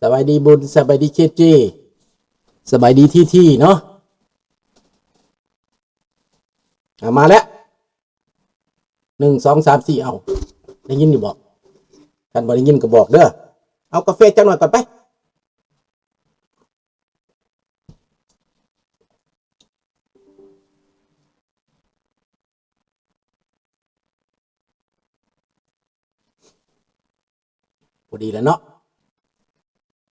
ສະບາຍດີບຸນ ສະບາຍດີເຄຈີ ສະບາຍດີທີທີເນາະ. ອາ ມາແລ້ວ ໜຶ່ງ ສອງ ສາມ ສີ່ ເອົາ ໄດ້ຍິນຢູ່ບໍ່? ຄັນບໍ່ໄດ້ຍິນກໍບອກເດີ. ເອົາກາເຟຈັກໜ່ອຍກ່ອນໄປ. ພໍດີແລ້ວເນາະ.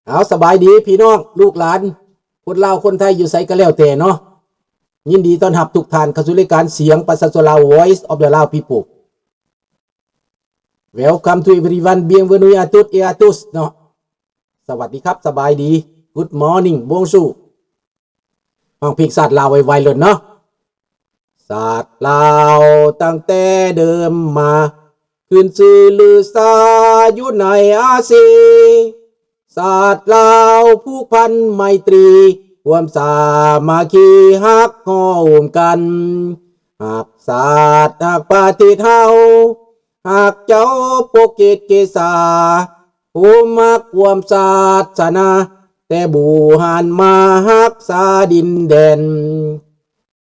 ເອົາ ສະບາຍດີພີ່ນ້ອງລູກຫຼານ ຄົນລາວຄົນໄທຢູ່ໃສກໍແລ້ວແຕ່ເນາະ. ຍິນດີຕ້ອນຮັບທຸກທ່ານເຂົ້າສູ່ລາຍການສຽງປະຊາຊົນລາວ Voice of the Lao People. Welcome to everyone, bienvenue à toutes et à tous ເນາະ. ສະຫວັດດີຄັບ ສະບາຍດີ Good morning Bonjour. ຮ້ອງເພງຊາດລາວໄວໆໂລດເນາະ. ຊາດລາວຕັ້ງແຕ່ເດີມມາ ຂຶ້ນຊື່ລືຊາຢູ່ໃນອາຊີ. ຊາດລາວຜູກພັນໄມຕີ ຮ່ວມສາມັກຄີຮັກຫໍ່ໂຮມກັນ. ຮັກຊາດຮັກປະເທດເຮົາ ຮັກເຈົ້າປົກເກດເກສາ ໂຮມຮັກຮ່ວມສາສະໜາ ແຕ່ບູຮານມາຮັກສາດິນແດນ.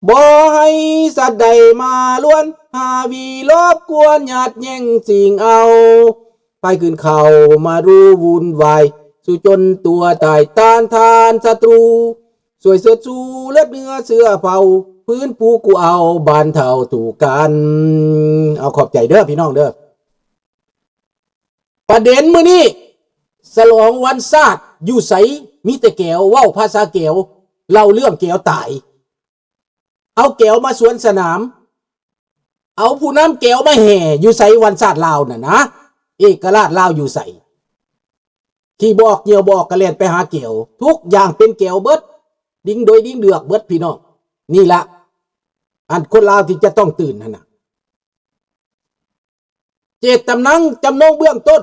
ບໍ່ໃຫ້ສັດໃດມາລວນ ຫາວີລົບກວນ ຍາດແຍ່ງຊິງເອົາ ໄປຂຶ້ນເຂົ້າມາຮູ້ວຸ່ນວາຍ ສູ້ຈົນຕົວຕາຍ ຕ້ານທານສັດຕູ ຊ່ວຍເຊີດຊູເລືອດເນື້ອເຊື້ອເຜົ່າ ຟື້ນຟູກູ້ເອົາບ້ານເຖົ້າທຸກກັນ. ເອົາ ຂອບໃຈເດີພີ່ນ້ອງເດີ. ປະເດັນມື້ນີ້ ສະຫຼອງວັນຊາດຢູ່ໃສ? ມີແຕ່ແກວ ເວົ້າພາສາແກວ ເລົ່າເລື່ອງແກວຕາຍ. ເອົາແກວມາສວນສະໜາມ ເອົາຜູ້ນຳແກວມາແຫ່ຢູ່ໃສ? ວັນຊາດລາວນັ້ນນະ ເອກະລາດລາວຢູ່ໃສ? ຂີ່ບໍ່ອອກ ຍ່ຽວບໍ່ອອກ ກະແລ່ນໄປຫາແກວ ທຸກຢ່າງເປັນແກວເບິດ ດິງໂດຍດິງເດືອກເບິດພີ່ນ້ອງ. ນີ້ລະ ອັນຄົນລາວທີ່ຈະຕ້ອງຕື່ນຫັ້ນນະ. ເຈດຕະນາງຈຳນົງເບື້ອງຕົ້ນ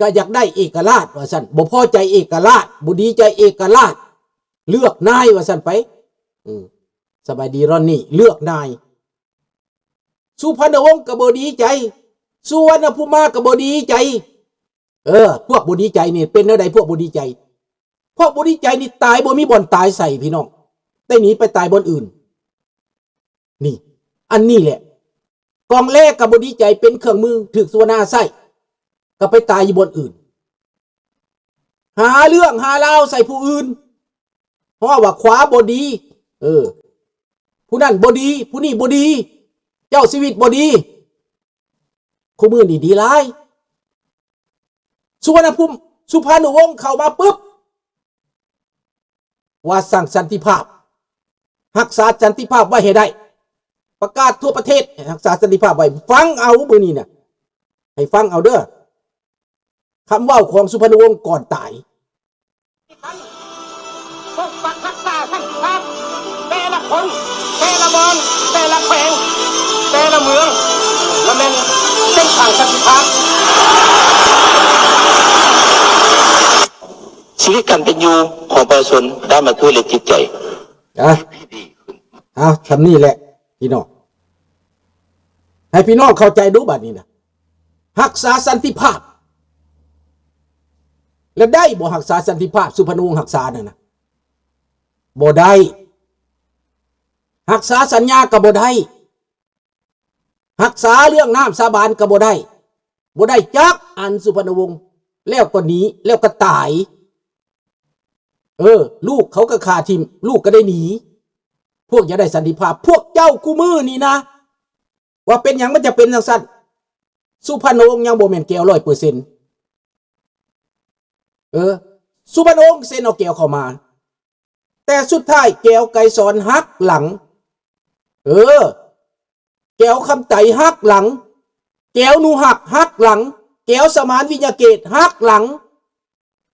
ກໍຢາກໄດ້ເອກະລາດວ່າຊັ້ນ ບໍ່ພໍໃຈເອກະລາດ ບໍ່ດີໃຈເອກະລາດ ເລືອກນາຍວ່າຊັ້ນໄປ. ອືມ ສະບາຍດີຣອນນີ້ ເລືອກນາຍ. ສຸພັນນະວົງກໍບໍ່ດີໃຈ ສຸວັນນະພູມາກໍບໍ່ດີໃຈ. ເອີ ພວກບໍ່ດີໃຈນີ້ເປັນແນວໃດ? ພວກບໍ່ດີໃຈ ພວກບໍ່ດີໃຈນີ້ຕາຍບໍ່ມີບ່ອນຕາຍໃສ່ພີ່ນ້ອງ ໄດ້ໜີໄປຕາຍບ່ອນອື່ນ. ນີ້ ອັນນີ້ແຫຼະ ກອງແລກໍບໍ່ດີໃຈ ເປັນເຄື່ອງມືຖືກສຸວັນນາໃຊ້ ກໍໄປຕາຍຢູ່ບ່ອນອື່ນ ຫາເລື່ອງຫາລາວໃສ່ຜູ້ອື່ນ ເພາະວ່າຂວາບໍ່ດີ ເອີ ຜູ້ນັ້ນບໍ່ດີ ຜູ້ນີ້ບໍ່ດີ ເຈົ້າຊີວິດບໍ່ດີ. ຄູ່ມື້ນີ້ດີຫຼາຍ ສຸວັນນະພູມ ສຸພານຸວົງເຂົ້າມາປຶບ ວ່າສ້າງສັນຕິພາບ ຮັກສາສັນຕິພາບໄວ້ໃຫ້ໄດ້ ປະກາດທົ່ວປະເທດໃຫ້ຮັກສາສັນຕິພາບໄວ້. ຟັງເອົາມື້ນີ້ນະ ໃຫ້ຟັງເອົາເດີ ຄຳເວົ້າຂອງສຸພານຸວົງກ່ອນຕາຍ. ປົກປັກຮັກສາສັນຕິພາບ ແຕ່ລະຄົນ ແຕ່ລະບ່ອນ ແຕ່ລະແຂວງ ແຕ່ລະເມືອງ ລະແມ່ນເສັ້ນທາງສັນຕິພາບ. ຊີວິດການເປັນຢູ່ຂອງປະຊາຊົນດ້ານມາຄືນ ແລະ ຈິດໃຈ ອ່ະ ທີ່ດີຂຶ້ນ. ເອົາ ຊ່ຳນີ້ແຫຼະພີ່ນ້ອງ ໃຫ້ພີ່ນ້ອງເຂົ້າໃຈດູບາດນີ້ນະ. ຮັກສາສັນຕິພາບ ແລະ ໄດ້ບໍ່ຮັກສາສັນຕິພາບ ສຸພານຸວົງຮັກສານັ້ນນະ? ບໍ່ໄດ້. ຮັກສາສັນຍາກໍບໍ່ໄດ້. ຮັກສາເລື່ອງນ້ຳສາບານກໍບໍ່ໄດ້. ບໍ່ໄດ້ຈັກອັນ ສຸພານຸວົງ ແລ້ວກໍໜີ ແລ້ວກໍຕາຍ. ເອີ ລູກເຂົາກໍຂ້າຖິ້ມ ລູກກໍໄດ້ໜີ. ພວກຢາກໄດ້ສັນຕິພາບ ພວກເຈົ້າຄູ່ມື້ນີ້ນະ ວ່າເປັນຫຍັງມັນຈະເປັນຈັ່ງຊັ້ນ? ສຸພານຸວົງຍັງບໍ່ແມ່ນແກວຮ້ອຍເປີເຊັນ. ເອີ ສຸພານຸວົງເຊັນເອົາແກວເຂົ້າມາ ແຕ່ສຸດທ້າຍແກວໄກສອນຫັກຫຼັງ. ເອີ ແກວຄຳໄຕຫັກຫຼັງ, ແກວໜູຮັກຫັກຫຼັງ, ແກວສະໝານວິຍະເກດຫັກຫຼັງ.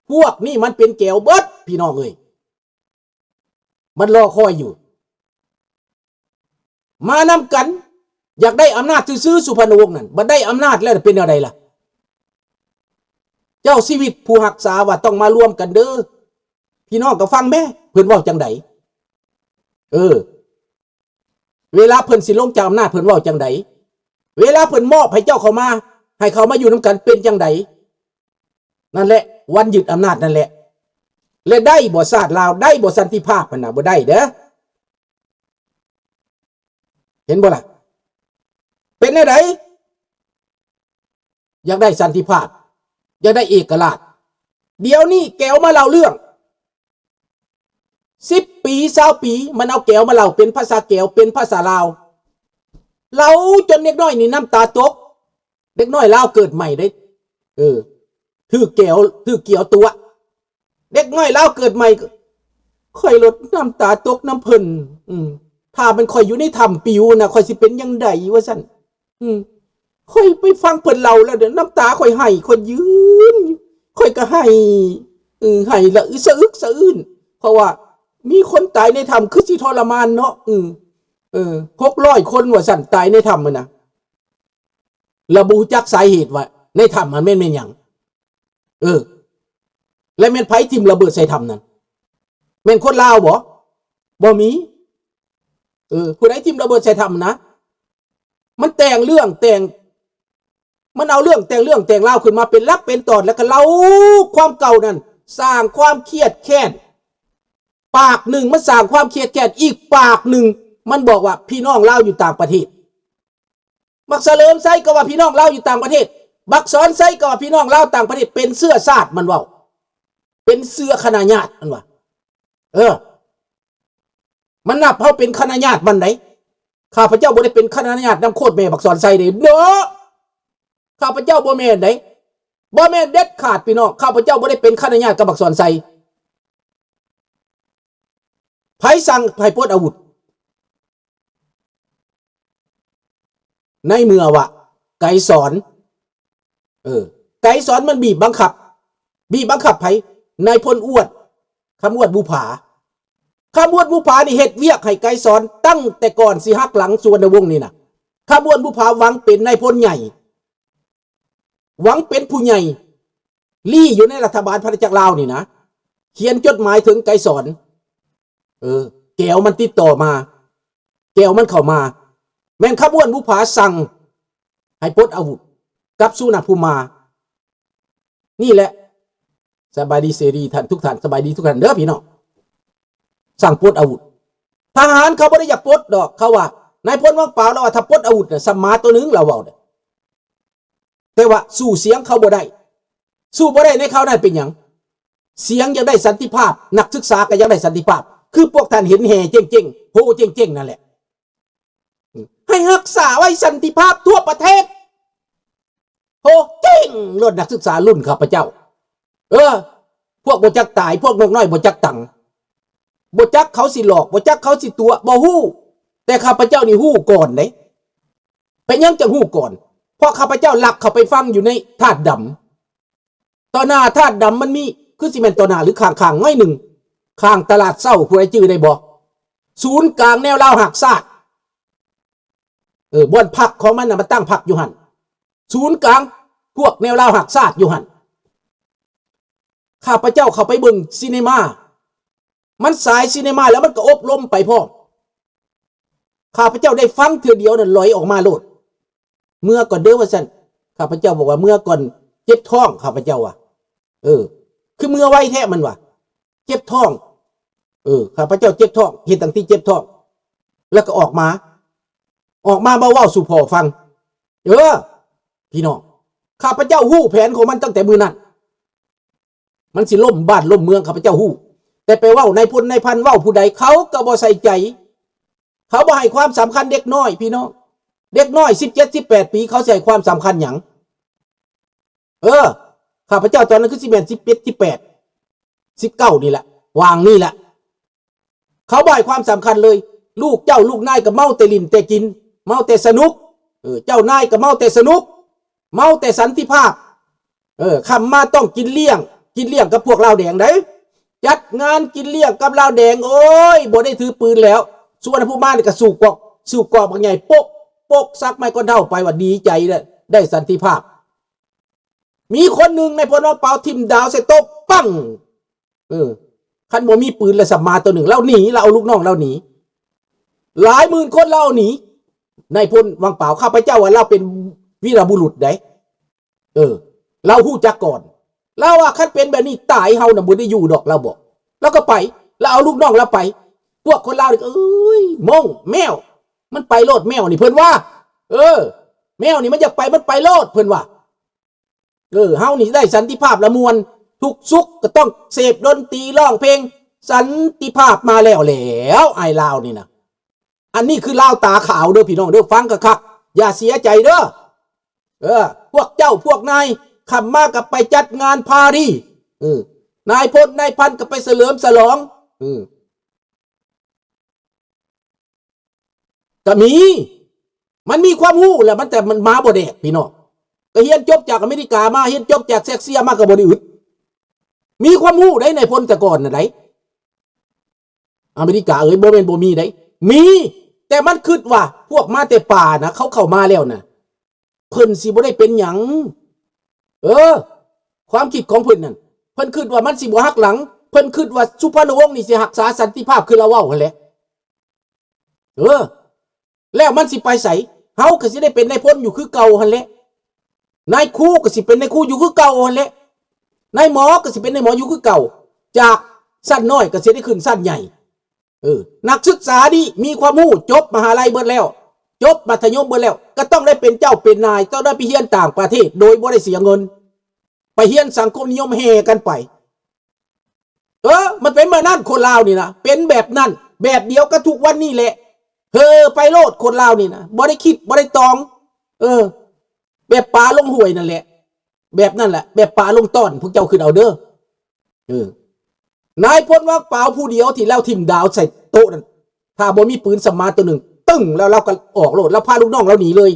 ພວກນີ້ມັນເປັນແກວເບິດ ພີ່ນ້ອງເອີຍ. ມັນລໍຄອຍຢູ່ ມານຳກັນ ຢາກໄດ້ອຳນາດຊື່ໆ ສຸພານຸວົງນັ້ນ. ບັດໄດ້ອຳນາດແລ້ວເປັນແນວໃດລະ? ເຈົ້າຊີວິດຜູ້ຮັກສາວ່າຕ້ອງມາລວມກັນເດີ. ພີ່ນ້ອງກໍຟັງແມ້ ເພິ່ນເວົ້າຈັ່ງໃດ? ເອີ ເວລາເພິ່ນຊິລົງຈາກອຳນາດ ເພິ່ນເວົ້າຈັ່ງໃດ? ເວລາເພິ່ນມອບໃຫ້ເຈົ້າເຂົ້າມາ ໃຫ້ເຂົ້າມາຢູ່ນຳກັນ ເປັນຈັ່ງໃດ? ນັ້ນແຫຼະ ວັນຍຶດອຳນາດນັ້ນແຫຼະ. ແລະ ໄດ້ບໍ່ຊາດລາວ? ໄດ້ບໍ່ສັນຕິພາບຫັ້ນນະ? ບໍ່ໄດ້ເດີ້. ເຫັນບໍ່ລະ? ເປັນແນວໃດ? ຢາກໄດ້ສັນຕິພາບ, ຢາກໄດ້ເອກະລາດ. ດຽວນີ້ແກວມາເລົ່າເລື່ອງ ສິບປີ ຊາວປີ ມັນເອົາແກວມາເລົ່າເປັນພາສາແກວ ເປັນພາສາລາວ. ເລົ່າຈົນເດັກນ້ອຍນີ້ນ້ຳຕາຕົກ. ເດັກນ້ອຍລາວເກີດໃໝ່ເດ້. ເອີ ຖືກແກວ ຖືກກຽວຕົວະ. ເດັກນ້ອຍລາວເກີດໃໝ່ ຂ້ອຍໂລດນ້ຳຕາຕົກນຳເພິ່ນ. ອືມ ຖ້າແມ່ນຂ້ອຍຢູ່ໃນຖ້ຳປິວນະ ຂ້ອຍຊິເປັນຈັ່ງໃດ ວ່າຊັ້ນ. ອືມ ຂ້ອຍໄປຟັງເພິ່ນເລົ່າແລ້ວ ນ້ຳຕາຂ້ອຍໄຫ້ ຂ້ອຍຢືນ ຂ້ອຍກໍໄຫ້. ເອີ ໄຫ້ລະອຶສະອຶກສະອື້ນ ເພາະວ່າມີຄົນຕາຍໃນຖ້ຳ ຄືຊິທໍລະມານເນາະ. ເອີ ເອີ ຫົກຮ້ອຍຄົນ ວ່າຊັ້ນ ຕາຍໃນຖ້ຳຫັ້ນນະ. ລະບໍ່ຮູ້ຈັກສາເຫດວ່າໃນຖ້ຳຫັ້ນແມ່ນ ແມ່ນຫຍັງ. ເອີ ແລະ ແມ່ນໃຜຖິ້ມລະເບີດໃສ່ຖ້ຳນັ້ນ? ແມ່ນຄົນລາວບໍ່? ບໍ່ມີ. ເອີ ຜູ້ໃດຖິ້ມລະເບີດໃສ່ຖ້ຳນະ? ມັນແຕ່ງເລື່ອງແຕ່ງ ມັນເອົາເລື່ອງແຕ່ງເລື່ອງແຕ່ງລາວຂຶ້ນມາເປັນຫຼັກເປັນຕອນ ແລ້ວກໍເລົ່າຄວາມເກົ່ານັ້ນ ສ້າງຄວາມຄຽດແຄ້ນ. ປາກໜຶ່ງມັນສ້າງຄວາມຄຽດແຄ້ນ, ອີກປາກໜຶ່ງມັນບອກວ່າພີ່ນ້ອງລາວຢູ່ຕ່າງປະເທດ. ບັກສະເຫຼີມໄຊກໍວ່າພີ່ນ້ອງລາວຢູ່ຕ່າງປະເທດ, ບັກສອນໄຊກໍວ່າພີ່ນ້ອງລາວຕ່າງປະເທດ ເປັນເຊື້ອຊາດ ມັນເວົ້າ, ເປັນເຊື້ອຄະນະຍາດ ມັນວ່າ. ເອີ ມັນນັບເຮົາເປັນຄະນະຍາດມັນໃດ໋. ຂ້າພະເຈົ້າບໍ່ໄດ້ເປັນຄະນະຍາດນຳໂຄດແມ່ບັກສອນໄຊເດ້ເນາະ. ຂ້າພະເຈົ້າບໍ່ແມ່ນໃດ໋, ບໍ່ແມ່ນເດັດຂາດພີ່ນ້ອງ. ຂ້າພະເຈົ້າບໍ່ໄດ້ເປັນຄະນະຍາດກັບບັກສອນໄຊ. ໃຜສັ່ງໃຫ້ປົດອາວຸດ? ໃນເມື່ອວ່າໄກສອນ ເອີ ໄກສອນມັນບີບບັງຄັບ, ບີບບັງຄັບໃຜ? ນາຍພົນອວດ ຄຳອວດບຸພາ. ຄຳອວດບຸພານີ້ເຮັດວຽກໃຫ້ໄກສອນຕັ້ງແຕ່ກ່ອນຊິຫັກຫຼັງສຸວັນນະວົງນີ້ນະ. ຄຳອວດບຸພາຫວັງເປັນນາຍພົນໃຫຍ່ ຫວັງເປັນຜູ້ໃຫຍ່ ລີ້ຢູ່ໃນລັດຖະບານພັນທະຈັກລາວນີ້ນະ ຂຽນຈົດໝາຍເຖິງໄກສອນ. ເອີ ແກວມັນຕິດຕໍ່ມາ, ແກວມັນເຂົ້າມາ, ແມ່ນຂະບວນບຸພາສັ່ງໃຫ້ປົດອາວຸດກັບສຸນະພູມາ. ນີ້ແຫຼະ ສະບາຍດີເສລີທ່ານທຸກທ່ານ, ສະບາຍດີທຸກທ່ານເດີພີ່ນ້ອງ. ສັ່ງປົດອາວຸດ, ທະຫານເຂົາບໍ່ໄດ້ຢາກປົດດອກ, ເຂົາວ່າ ນາຍພົນວັງປາວລາວວ່າ ຖ້າປົດອາວຸດນະ ສຳມາໂຕໜຶ່ງ ລາວເວົ້າເດ້. ແຕ່ວ່າສູ້ສຽງເຂົາບໍ່ໄດ້, ສູ້ບໍ່ໄດ້ໃນຄາວນັ້ນເປັນຫຍັງ? ສຽງຢາກໄດ້ສັນຕິພາບ, ນັກສຶກສາກໍຢາກໄດ້ສັນຕິພາບ, ຄືພວກທ່ານເຫັນແຫ່ເຈັ້ງໆ ໂຮເຈັ້ງໆ ນັ້ນແຫຼະ. ໃຫ້ຮັກສາໄວ້ສັນຕິພາບທົ່ວປະເທດ. ໂຮເຈັ້ງໂລດ ນັກສຶກສາລຸ້ນຂ້າພະເຈົ້າ. ເອີ ພວກບໍ່ຈັກຕາຍ, ພວກນົກນ້ອຍບໍ່ຈັກຕັງ, ບໍ່ຈັກເຂົາຊິຫຼອກ, ບໍ່ຈັກເຂົາຊິຕົວະ, ບໍ່ຮູ້. ແຕ່ຂ້າພະເຈົ້ານີ້ຮູ້ກ່ອນເດ້. ເປັນຫຍັງຈັ່ງຮູ້ກ່ອນ? ເພາະຂ້າພະເຈົ້າລັກເຂົ້າໄປຟັງຢູ່ໃນທາດດຳ. ຕໍ່ໜ້າທາດດຳມັນມີ, ຄືຊິແມ່ນຕໍ່ໜ້າ ຫຼື ຂ້າງໆ ໜ້ອຍໜຶ່ງ, ຂ້າງຕະຫຼາດເຊົ້າ, ຜູ້ໃດຈື່ໄດ້ບໍ່? ສູນກາງແນວລາວຮັກຊາດ. ເອີ ບ່ອນພັກຂອງມັນນະ, ມັນຕັ້ງພັກຢູ່ຫັ້ນ. ສູນກາງພວກແນວລາວຮັກຊາດຢູ່ຫັ້ນ. ຂ້າພະເຈົ້າເຂົ້າໄປເບິ່ງຊີເນມາ, ມັນສາຍຊີເນມາແລ້ວມັນກໍອົບລົມໄປພ້ອມ. ຂ້າພະເຈົ້າໄດ້ຟັງເທື່ອດຽວນັ້ນ ຫຼອຍອອກມາໂລດ. ເມືອກ່ອນເດີ ວ່າຊັ້ນ. ຂ້າພະເຈົ້າບອກວ່າ ເມືອກ່ອນ, ເຈັບທ້ອງ, ຂ້າພະເຈົ້າວ່າ. ເອີ ຄືເມືອໄວແທ້ ມັນວ່າ ເຈັບທ້ອງ. ເອີ ຂ້າພະເຈົ້າເຈັບທ້ອງ, ເຮັດຕັ້ງຕິເຈັບທ້ອງ ແລ້ວກໍອອກມາ, ອອກມາມາເວົ້າສູ່ພໍ່ຟັງ. ເອີ ພີ່ນ້ອງ, ຂ້າພະເຈົ້າຮູ້ແຜນຂອງມັນຕັ້ງແຕ່ມື້ນັ້ນ. ມັນຊິລົ້ມບ້ານລົ້ມເມືອງ, ຂ້າພະເຈົ້າຮູ້. ແຕ່ໄປເວົ້ານາຍພົນນາຍພັນ, ເວົ້າຜູ້ໃດ ເຂົາກໍບໍ່ໃສ່ໃຈ, ເຂົາບໍ່ໃຫ້ຄວາມສຳຄັນເດັກນ້ອຍ ພີ່ນ້ອງ. ເດັກນ້ອຍສິບເຈັດ ສິບແປດປີ ເຂົາຊິໃຫ້ຄວາມສຳຄັນຫຍັງ? ເອີ ຂ້າພະເຈົ້າຕອນນັ້ນຄືຊິແມ່ນສິບເຈັດ ສິບແປດ ສິບເກົ້ານີ້ແຫຼະ, ຫວ່າງນີ້ແຫຼະ. ເຂົາບໍ່ໃຫ້ຄວາມສຳຄັນເລີຍ. ລູກເຈົ້າລູກນາຍກໍເມົາແຕ່ຫຼິ້ນແຕ່ກິນ, ເມົາແຕ່ສະໜຸກ. ເອີ ເຈົ້ານາຍກໍເມົາແຕ່ສະໜຸກ, ເມົາແຕ່ສັນຕິພາບ. ເອີ ຄ່ຳມາຕ້ອງກິນລ້ຽງ, ກິນລ້ຽງກັບພວກລາວແດງໃດ໋. ຈັດງານກິນລ້ຽງກັບລາວແດງ, ໂອ້ຍ ບໍ່ໄດ້ຖືປືນແລ້ວ. ສຸວັນນະພູມານີ້ກໍສູບກອກ, ສູບກອກບັກໃຫຍ່ ປົກ ປົກ ສັກໄມ້ກອນເທົ້າໄປ ວ່າດີໃຈໄດ້, ໄດ້ສັນຕິພາບ. ມີຄົນໜຶ່ງ ນາຍພົນວັງປາວ ຖິ້ມດາວໃສ່ໂຕະ ປັງ! ເອີ ຄັນບໍ່ມີປືນລະສຳມາໂຕໜຶ່ງ, ລາວໜີ, ລາວເອົາລູກນ້ອງລາວໜີ. ຫຼາຍໝື່ນຄົນລາວເອົາໜີ. ນາຍພົນວັງປາວ, ຂ້າພະເຈົ້າວ່າລາວເປັນວີລະບຸລຸດໃດ໋. ເອີ ລາວຮູ້ຈັກກ່ອນ. ລາວວ່າ ຄັນເປັນແບບນີ້ຕາຍເຮົານະບໍ່ໄດ້ຢູ່ດອກ ລາວບອກ. ລາວກໍໄປ ລາວເອົາລູກນ້ອງລາວໄປ. ພວກຄົນລາວນີ້ກໍ ເອີຍ ມົ້ງ ແມວ ມັນໄປໂລດແມວນີ້ ເພິ່ນວ່າ. ເອີ ແມວນີ້ມັນຢາກໄປ ມັນໄປໂລດ ເພິ່ນວ່າ. ເອີ ເຮົານີ້ໄດ້ສັນຕິພາບລະມ່ວນ ທຸກສຸກກໍຕ້ອງເສບດົນຕີ ຮ້ອງເພງ ສັນຕິພາບມາແລ້ວແຫຼ້ວ ອ້າຍລາວນີ້ນະ. ອັນນີ້ຄືລາວຕາຂາວເດີພີ່ນ້ອງເດີ ຟັງຄັກໆ ຢ່າເສຍໃຈເດີ. ເອີ ພວກເຈົ້າພວກນາຍ ຄ່ຳມາກໍໄປຈັດງານປາຕີ້ ເອີ ນາຍພົນນາຍພັນກໍໄປສະເຫຼີມສະຫຼອງ ເອີ ກໍມີ ມັນມີຄວາມຮູ້ແຫຼະ ມັນ ແຕ່ມັນມາບໍ່ແດກພີ່ນ້ອງ. ກໍຮຽນຈົບຈາກອາເມລິກາມາ ຮຽນຈົບຈາກແຊັກເຊຍມາ ກໍບໍ່ໄດ້ອຶດ ມີຄວາມຮູ້ໃດ໋ ນາຍພົນແຕ່ກ່ອນນັ້ນໃດ໋. ອາເມລິກາເອີຍ ບໍ່ແມ່ນບໍ່ມີໃດ໋ ມີ ແຕ່ມັນຄິດວ່າພວກມາແຕ່ປ່ານະ ເຂົາເຂົ້າມາແລ້ວນະ ເພິ່ນຊິບໍ່ໄດ້ເປັນຫຍັງ. ເອີ ຄວາມຄິດຂອງເພິ່ນນັ້ນ ເພິ່ນຄິດວ່າມັນຊິບໍ່ຫັກຫຼັງ ເພິ່ນຄິດວ່າສຸພານຸວົງນີ້ຊິຮັກສາສັນຕິພາບຄືລາວເວົ້າຫັ້ນແຫຼະ. ເອີ ແລ້ວມັນຊິໄປໃສ? ເຮົາກໍຊິໄດ້ເປັນນາຍພົນຢູ່ຄືເກົ່າຫັ້ນແຫຼະ ນາຍຄູກໍຊິເປັນນາຍຄູຢູ່ຄືເກົ່າຫັ້ນແຫຼະ ນາຍໝໍກໍຊິເປັນນາຍໝໍຢູ່ຄືເກົ່າ ຈາກຊັ້ນນ້ອຍກໍຊິໄດ້ຂຶ້ນຊັ້ນໃຫຍ່. ເອີ ນັກສຶກສານີ້ມີຄວາມຮູ້ ຈົບມະຫາໄລເບິດແລ້ວ ຈົບມັດທະຍົມເບິດແລ້ວ ກໍຕ້ອງໄດ້ເປັນເຈົ້າເປັນນາຍ ຕ້ອງໄດ້ໄປຮຽນຕ່າງປະເທດໂດຍບໍ່ໄດ້ເສຍເງິນ ໄປຮຽນສັງຄົມນິຍົມແຫ່ກັນໄປ. ເອີ ມັນເປັນແບບນັ້ນ ຄົນລາວນີ້ນະ ເປັນແບບນັ້ນ ແບບດຽວກັບທຸກວັນນີ້ແຫຼະ. ເຮີໄປໂລດ ຄົນລາວນີ້ນະ ບໍ່ໄດ້ຄິດບໍ່ໄດ້ຕອງ. ເອີ ແບບປາລົງຫ້ວຍນັ້ນແຫຼະ ແບບນັ້ນແຫຼະ ແບບປາລົງຕ້ອນ ພວກເຈົ້າຄິດເອົາເດີ. ເອີ ນາຍພົນວັງປາວຜູ້ດຽວທີ່ລາວຖິ້ມດາວໃສ່ໂຕະນັ້ນ ຖ້າບໍ່ມີປືນສະມາໂຕໜຶ່ງ ຕຶ້ງ ແລ້ວລາວກໍອອກໂລດ ລາວພາລູກນ້ອງລາວໜີເລີຍ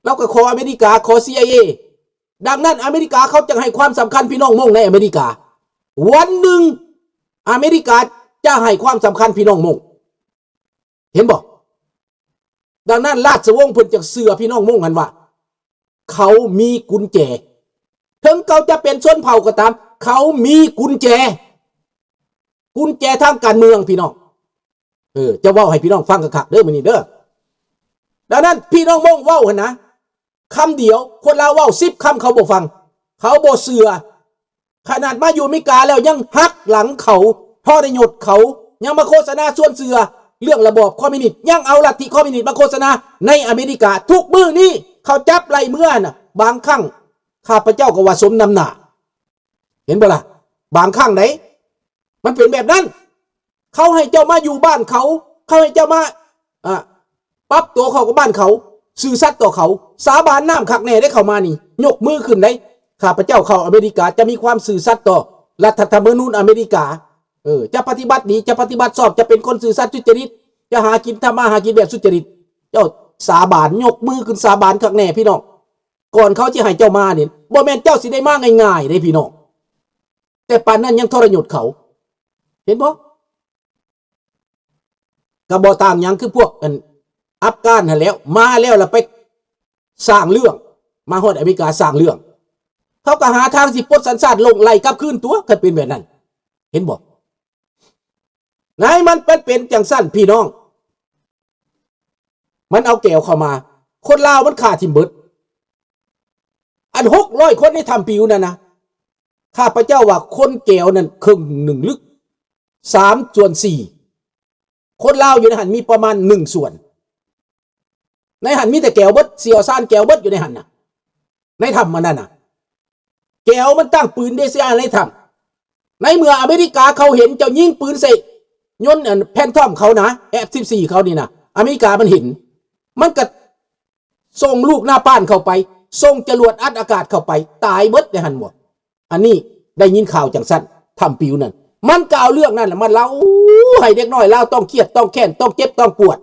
ລາວກໍຂໍອາເມລິກາ ຂໍ ຊີໄອເອ ດັ່ງນັ້ນ ອາເມລິກາເຂົາຈຶ່ງໃຫ້ຄວາມສຳຄັນພີ່ນ້ອງມົ້ງໃນອາເມລິກາ. ວັນໜຶ່ງ ອາເມລິກາຈະໃຫ້ຄວາມສຳຄັນພີ່ນ້ອງມົ້ງ ເຫັນບໍ່? ດັ່ງນັ້ນ ລາຊະວົງເພິ່ນຈຶ່ງເຊື່ອພີ່ນ້ອງມົ້ງຫັ້ນວ່າ ເຂົາມີກຸນແຈ. ເຖິງເຂົາຈະເປັນຊົນເຜົ່າກໍຕາມ ເຂົາມີກຸນແຈ ກຸນແຈທາງການເມືອງ ພີ່ນ້ອງ. ເອີ ຈະເວົ້າໃຫ້ພີ່ນ້ອງຟັງຄັກໆເດີມື້ນີ້ເດີ. ດັ່ງນັ້ນ ພີ່ນ້ອງມົ້ງເວົ້າຫັ້ນນະ ຄຳດຽວ ຄົນລາວເວົ້າສິບຄຳ ເຂົາບໍ່ຟັງ ເຂົາບໍ່ເຊື່ອ. ຂະໜາດມາຢູ່ອາເມລິກາແລ້ວຍັງຫັກຫຼັງເຂົາ ທໍລະຍົດເຂົາ ຍັງມາໂຄສະນາຊວນເຊື່ອເລື່ອງລະບອບຄອມມິວນິດ ຍັງເອົາລັດທິຄອມມິວນິດມາໂຄສະນາໃນອາເມລິກາ. ທຸກມື້ນີ້ເຂົາຈັບໄລ່ເມືອນະ ບາງຄັ້ງຂ້າພະເຈົ້າກໍວ່າສົມນ້ຳໜ້າ ເຫັນບໍ່ລະ? ບາງຄັ້ງໃດ໋ ມັນເປັນແບບນັ້ນ. ເຂົາໃຫ້ເຈົ້າມາຢູ່ບ້ານເຂົາ ເຂົາໃຫ້ເຈົ້າມາ ອາ ປັບຕົວເຂົ້າກັບບ້ານເຂົາ ຊື່ສັດຕໍ່ເຂົາ ສາບານນ້ຳຄັກແນ່ເດ້ ເຂົ້າມານີ້ ຍົກມືຂຶ້ນເດ້ ຂ້າພະເຈົ້າເຂົ້າອາເມລິກາຈະມີຄວາມຊື່ສັດຕໍ່ລັດຖະທຳມະນູນອາເມລິກາ ເອີ ຈະປະຕິບັດດີ ຈະປະຕິບັດຊອບ ຈະເປັນຄົນຊື່ສັດສຸດຈະລິດ ຈະຫາກິນ ທຳມາຫາກິນແບບສຸດຈະລິດ. ເຈົ້າສາບານ ຍົກມືຂຶ້ນສາບານຄັກແນ່ພີ່ນ້ອງ. ກ່ອນເຂົາຊິໃຫ້ເຈົ້າມານີ້ ບໍ່ແມ່ນເຈົ້າຊິໄດ້ມາງ່າຍໆເດ້ພີ່ນ້ອງ ແຕ່ປານນັ້ນຍັງທໍລະຍົດເຂົາ ເຫັນບໍ່? ກໍບໍ່ຕ່າງຫຍັງຄືພວກອັນອັຟການຫັ້ນແຫຼ້ວ ມາແລ້ວລະໄປສ້າງເລື່ອງ ມາຮອດອາເມລິກາສ້າງເລື່ອງ ເຂົາກໍຫາທາງຊິປົດສັນຊາດລົງ ໄລ່ກັບຄືນຕົວະ ຄັນເປັນແບບນັ້ນ ເຫັນບໍ່? ໃນມັນ ມັນເປັນຈັ່ງຊັ້ນພີ່ນ້ອງ ມັນເອົາແກວເຂົ້າມາ ຄົນລາວມັນຂ້າຖິ້ມເບິດ. ອັນຫົກຮ້ອຍຄົນໃນຖ້ຳປິວນັ້ນນະ ຂ້າພະເຈົ້າວ່າຄົນແກວນັ້ນເຄິ່ງໜຶ່ງ ຫຼື ສາມສ່ວນສີ່ ຄົນລາວຢູ່ໃນຫັ້ນມີປະມານໜຶ່ງສ່ວນ. ໃນຫັ້ນມີແຕ່ແກວເບິດ ສ່ຽວຊານແກວເບິດຢູ່ໃນຫັ້ນນະ ໃນຖ້ຳອັນນັ້ນນະ. ແກວມັນຕັ້ງປືນເດຊາໃນຖ້ຳ. ໃນເມື່ອອາເມລິກາເຂົາເຫັນເຈົ້າຍິງປືນໃສ່ຍົນອັນແພນທອມເຂົານະ ເອັຟສິບສີ່ເຂົານີ້ນະ ອາເມລິກາມັນເຫັນ ມັນກະສົ່ງລູກນາປານເຂົ້າໄປ ສົ່ງຈະຫຼວດອັດອາກາດເຂົ້າໄປ ຕາຍເບິດໃນຫັ້ນໝົດ. ອັນນີ້ໄດ້ຍິນຂ່າວຈັ່ງຊັ້ນ ຖ້ຳປິວນັ້ນ ມັນກໍເອົາເລື່ອງນັ້ນແຫຼະມາເລົ່າໃຫ້ເດັກນ້ອຍລາວຕ້ອງຄຽດ ຕ້ອງແຄ້ນ ຕ້ອງເຈັບ ຕ້ອງປວດ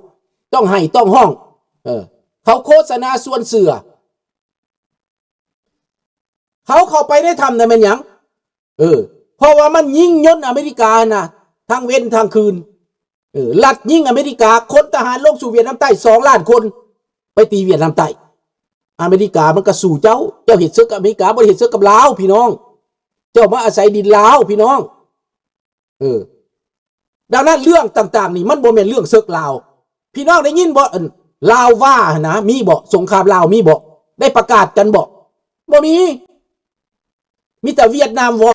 ຕ້ອງໄຫ້ ຕ້ອງຮ້ອງ. ເອີ ເຂົາໂຄສະນາຊວນເຊື່ອ ເຂົາເຂົ້າໄປໃນຖ້ຳນັ້ນແມ່ນຫຍັງ? ເອີ ເພາະວ່າມັນຍິງຍົນອາເມລິກາຫັ້ນນະ ທັງເວັນທັງຄືນ. ເອີ ລັດຍິງອາເມລິກາ ຄົນທະຫານລົງສູ່ຫວຽດນາມໃຕ້ສອງລ້ານຄົນ ໄປຕີຫວຽດນາມໃຕ້. ອາເມລິກາມັນກໍສູ້ເຈົ້າ ເຈົ້າເຮັດເສິກກັບອາເມລິກາ ບໍ່ໄດ້ເຮັດເສິກກັບລາວ ພີ່ນ້ອງ. ເຈົ້າມາອາໄສດິນລາວ ພີ່ນ້ອງ. ເອີ ດັ່ງນັ້ນເລື່ອງຕ່າງໆນີ້ມັນບໍ່ແມ່ນເລື່ອງເສິກລາວ. ພີ່ນ້ອງໄດ້ຍິນບໍ່ ອັນລາວວ່າຫັ້ນນະ ມີບໍ່? ສົງຄາມລາວມີບໍ່? ໄດ້ປະກາດກັນບໍ່? ບໍ່ມີ. ມີແຕ່ຫວຽດນາມເວົ້າ